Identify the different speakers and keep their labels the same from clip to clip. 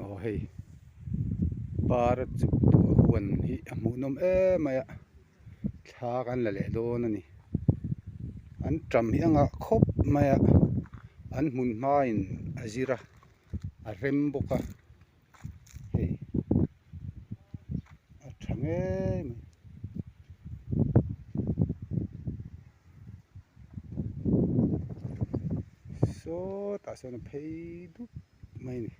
Speaker 1: Aw hei par a chuk duh a huan hi a hmuhnawm em mai a thla kan la leh dawn a ni an tam hi a ngah khawp mai a an hmun hmain a zir a a rem bawk a hei a tha ngei mai. Sawtah sawn a phei dup mai a ni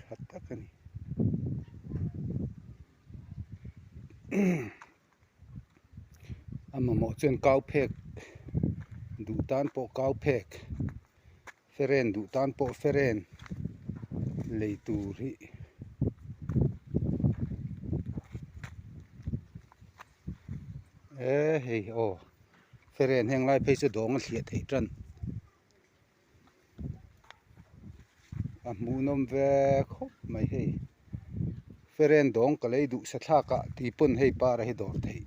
Speaker 1: tha tak a ni a mamawh chuan kau phek duh tan pawh kau phek feren duh tan pawh feren lei tur hi. E hei aw feren heng lai phei chu dawng a thliah theih tan a hmuhnawm ve khawp mai hei feren dawng ka lei duh sa thlak ah tih pawn hei par a hi dawr theih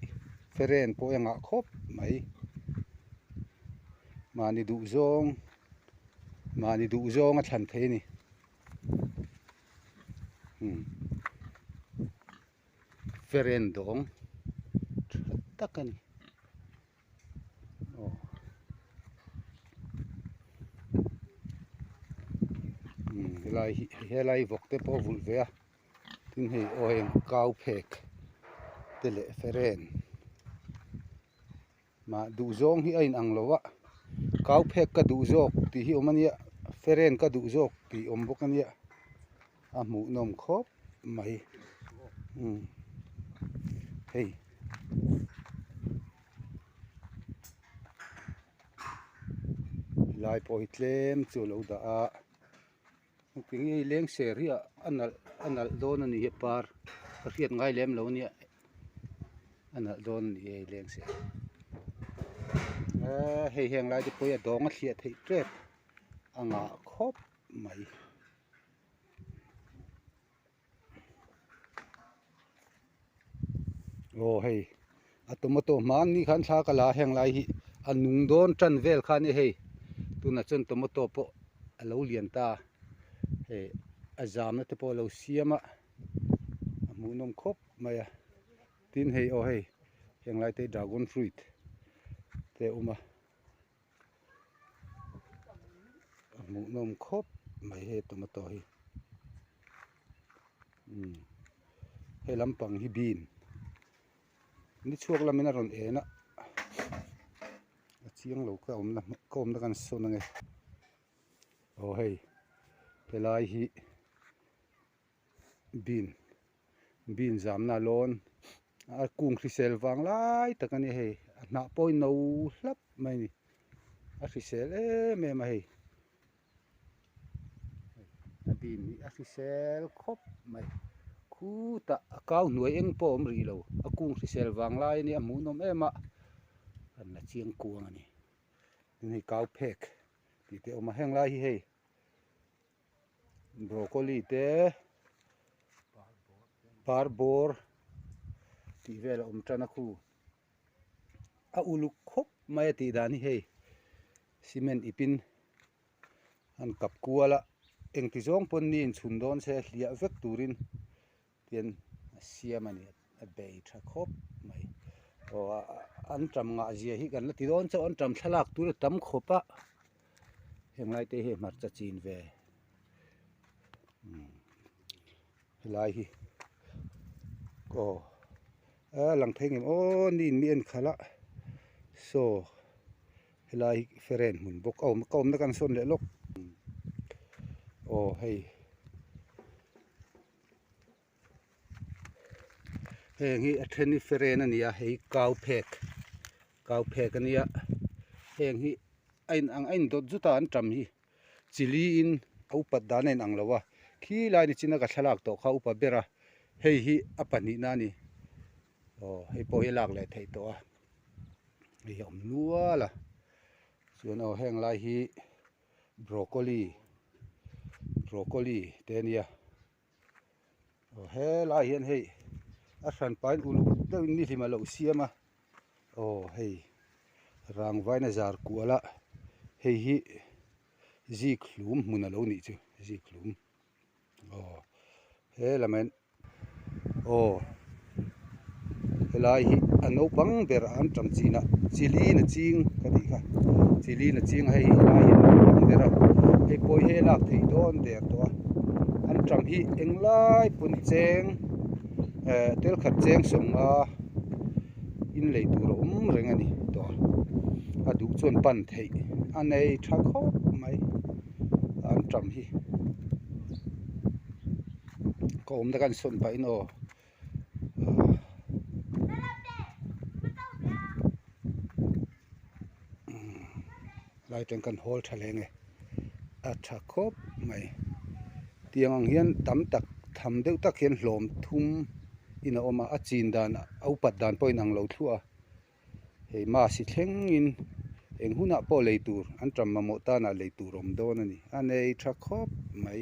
Speaker 1: feren pawh a ngah khawp mai mahni duh zawng mahni duh zawng a thlan thei a ni umm. Feren dawng tha tak a ni aw umm helai hi helai vawk te pawh a vulh ve a tin hei aw heng kau phek te leh feren Mah duh zawng hi a inang lo a, kau phek ka duh zawk tih hi awm a nia, feren ka duh zawk tih awm bawk a nia, a hmuhnawm khawp mai umm hei. Helai pawh hi tlem chu a lo dah a, eng nge leng ser hi a nalh a nalh dawn a ni hi par ka hriat ngai lem lo a nia. A nalh dawn a ni hei leng se eee hei heng lai te pawh hi a dawng a thliah theih tep a ngah khawp mai. Aw hei a tomato hmanni khan thla ka la a heng lai hi a nung dawn tan vel kha a ni hei tunah chuan tomato pawh a lo lian ta hei a zamna te pawh a lo siam a a hmuhnawm khawp mai a tin hei aw hei heng lai te hi dragon fruit te a awm a a hmuhnawm khawp mai hei tomato hi umm hei lampang hi bean ni chhuak lamin a rawn en a a chiang lo ka awmna ka awmna kan sawn ange aw hei helai hi. Bean bean zamna a lawn a kung hrisel vang lai tak a ni hei a hnah pawh hi no hlap mai a ni a hrisel em em a hei a bean hi a hrisel khawp mai khutah a kau hnuai eng pawh a awm rih lo a kung hrisel vang lai a nia a hmuhnawm em a an la chiang kuang a ni tin hei kau phek tih te a awm a heng lai hi hei. Broccoli te par bawr tih vel a awm tan a khu a uluk khawp mai a tih dan hi hei cement ip in an kap kual a engti zawng pawn ni inchhun dawn se hliah vek turin Tian a siam a ni a bei tha khawp mai aw an tam ngah zia hi kan la ti dawn chauh an tam thlalak tur a tam khawp a heng lai te hi hmarcha chin ve umm helai hi aw a lang thei ngem aw ni in mi en khalh a saw helai hi feren hmun bawk a awm ka awmna kan sawn leh lawk aw hei. Heng hi a then hi feren a ni a hei kau phek kau phek a nia heng hi a in ang a in dawt zut a an tam hi chili in a upat dan a in ang lo a khi lai ni chin a ka thlalak tawh kha a upa ber a hei hi a pahnihna a ni aw hei pawh hi a lak leh theih tawh a hei hi a awm nual a chuan aw heng lai hi broccoli broccoli te a nia aw helai hian hei a hran pahin uluk deuhin nihlim a lo siam a aw hei rangvain a zar kual a hei hi zik hlum hmun a lo nih chu zik hlum. Aw he lam hian aw helai hi a naupang ber an tam chinah chili na ching ka tih kha chili na ching a hei helai hi a naupang ber a hei pawh hi a lak theih dawn der tawh a an tam hi englai pawn cheng eh tel khat cheng sawmnga in lei tur a awm reng a ni tawh a duh chuan pan theih a nei tha khawp mai an tam hi ka awmna khan sawn pahin aw lai atang khan hawl tha hle nge a tha khawp mai tiang ang hian tam tak tham deuh tak hian hlawm thum in a awm a a chin dan a upat dan pawh a inang lo thluah a hei mass hi thlengin eng hunah pawh lei tur an tam mamawh tanah lei tur a awm dawn a ni a nei tha khawp mai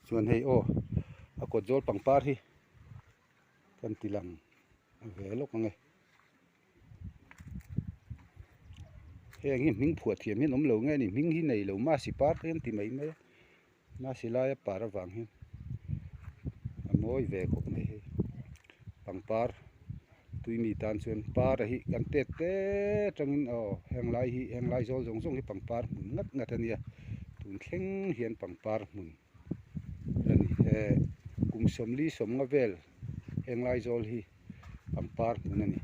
Speaker 1: chuan hei aw a kawt zawl pangpar hi kan ti lang ve lawk ang e heng hi hming phuah thiam hian awm lo nge ni hming hi nei lo masi par te hian ti mai mai a masi laia par avang hian a mawi ve khawp mai hei pangpar tui mi tan chuan par a hi kan tet te atangin aw heng lai hi heng lai zawl zawng zawng hi pangpar hmun ngat ngat a nia tun thleng hian pangpar hmun. a ni e kum sawmli sawmnga vel heng lai zawl hi pangpar hmun a ni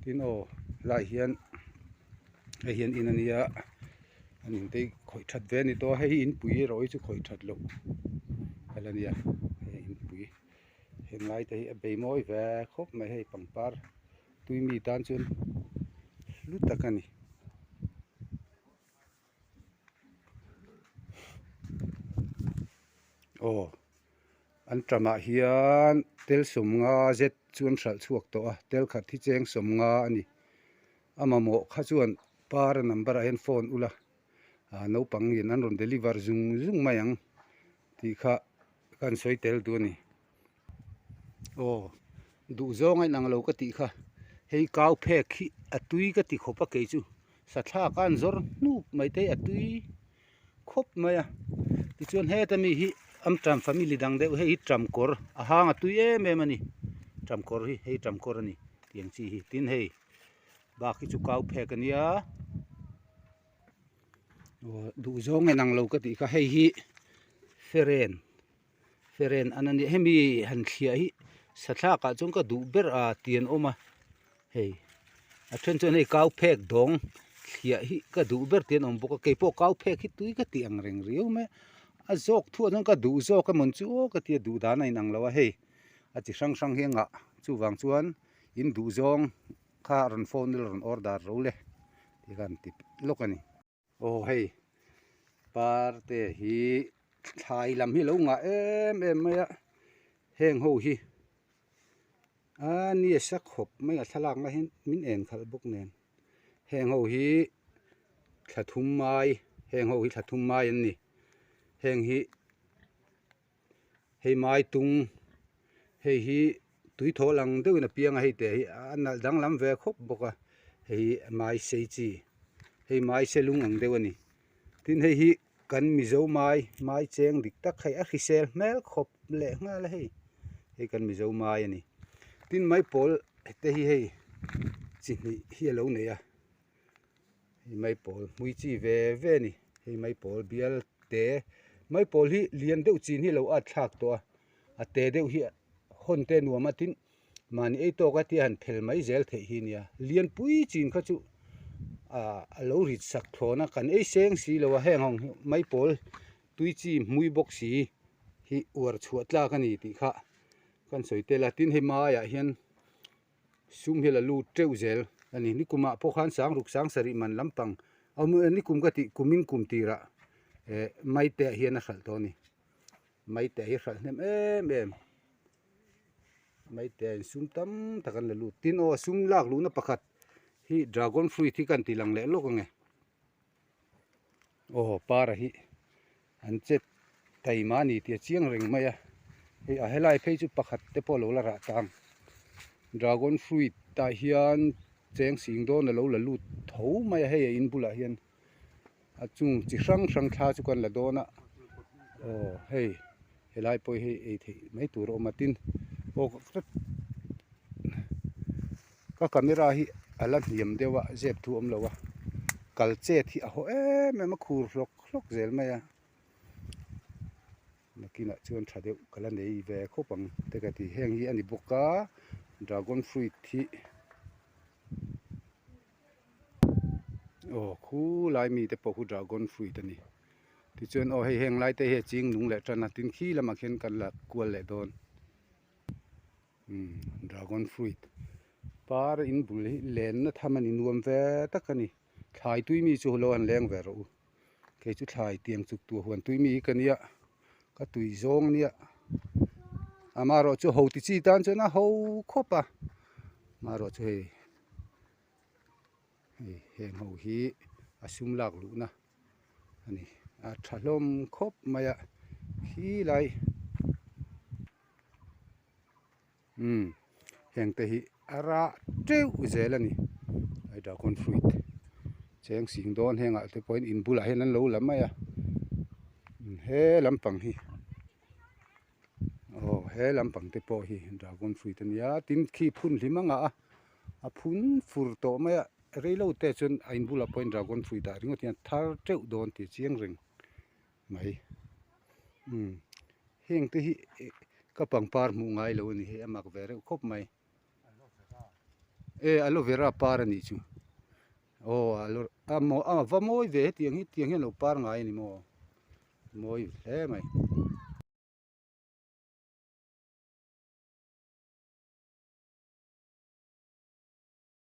Speaker 1: tin aw helai hian hei hian in a nia an in te khawih that ve a ni tawh a hei hi inpui erawh hi chu khawih that loh a la nia hei inpui heng lai te hi a bei mawi ve khawp mai hei pangpar tui mi tan chuan hlu tak a ni. Aw an tamah hian tel sawmnga zet chu an hralh chhuak tawh a tel khat hi cheng sawmnga a ni a mamawh kha chuan par a number ah hian phone ula ah naupang in an rawn deliver zung zung mai ang tih kha ka han sawi tel duh a ni aw duh zawng a inang lo ka tih kha hei kau phek hi a tui ka ti khawp a kei chu. Sathlak a an zawr hnup mai te hi a tui khawp mai a tichuan heta mi hi amṭam family dang deuh hei hi ṭamkawr a hang a tui em em a ni ṭamkawr hi hei ṭamkawr a ni tiang chi hi tin hei bak hi chu kau phek a nia aw duh zawng en ang lo ka tih kha hei hi feren feren an a nia hemi han thliah hi sathlak ah chuan ka duh ber a tih an awm a hei a then chuan hei kau phek dawng thliah hi ka duh ber tih an awm bawk a keipawh kau phek hi tui ka tih ang reng riau mai a zawk thuah chuan ka duh zawk emaw chu aw ka tia duh dan a inang lo a hei a chi hrang hrang hi a ngah chuvang chuan in duh zawng kha rawn phone ila rawn order ro le tih kha an ti lawk a ni. Aw hei parte hi thlai lam hi lo ngah em em mai a heng ho hi a nisa khawp mai a thlalak na hian min en khalh bawk nen heng ho hi thla thum mai heng ho hi thla thum mai an ni heng hi. Hei mai tung hei hi tui thaw lang deuhin a piang a hei teh hi a nalh danglam ve khawp bawk a hei hi mai sei chi hei mai se lung ang deuh a ni tin hei hi kan mizo mai mai cheng dik tak hei a hrisel hmel khawp leh nghal a hei hei kan mizo mai a ni tin mai pawl te hi hei chi hnih hi a lo nei a. Hei maipawl hmui chi ve ve a ni hei maipawl bial te maipawl hi lian deuh chin hi a lo at thlak tawh a a te deuh hi hawn te a nuam a tin mahni ei tawk a tia han phel mai zel theih hi a nia lianpui chin kha chu ah a lo rit sak thlawn a kan ei seng si lo a heng ang hi maipawl tui chi hmui bawk si hi uar chhuah tlak a ni tih kha kan sawi tel a tin hei maiah hian. Sum hi la lut teuh zel a ni. Nikumah pawh khan sang ruk sang sarih man lampang a awm a, nikum ka tih kumin kum tirah eh maite ah hian a hralh tawh a ni. Maite hi a hralh hnem em em. Maite ah in sum tam tak an la lut. Tin aw sum lak luhna pakhat hi dragon fruit hi ka han ti lang leh lawk ang e. Aw para hi an chet taima a ni tih a chiang reng mai a hei a helai phei chu pakhat te pawh a lo la rah tang dragon fruit ah hian cheng sing dawn a lo la lut tho mai a hei a in bulah hian. A chung chi hrang hrang thla chu kan la dawn a aw hei helai pawh hi ei theih mai tur a awm a tin aw ka camera hi a la hniam deuh a zep thu a awm lo a kal chet hi a haw em em a khur hlawk hlawk zel mai a nakinah chuan tha deuh ka la nei ve khawp ang te ka ti heng hi a ni bawk a dragon fruit hi. Aw khulai mite pawh khu dragon fruit a ni tichuan aw hei heng lai te hi a ching nung leh tan a tin khi lamah khian kan la kual leh dawn umm dragon fruit par in bul hi lenna tham a ni nuam ve tak a ni thlai tui mi chu lo han leng ve rawh u kei chu thlai tiang chuk tur huan tui mi hi ka nia ka tui zawng a nia amaherawh chu ho ti chi tan chuan a ho khawp a amaherawh chu hei. Hei heng ho hi a sum lak luhna a ni a tha hlawm khawp mai a khi lai umm heng te hi a rah teuh zel a ni hei dragon fruit cheng sing dawn hengah te pawhin in bulah hian an lo la mai a he lampang hi. Aw he lampang te pawh hi dragon fruit a nia tin khi phun hlim a ngah a a phun fur tawh mai a reilo te chuan a in bulah pawhin dragon fruit ah ringawt hian a thar teuh dawn tih a chiang reng mai umm heng te hi ka pangpar hmuh ngai lo a ni hei a mak ve reuh khawp mai e aloe vera par a nih chu aw a va mawi ve hetiang hi tiang hian a lo par ngai a ni maw. Mawi hle mai.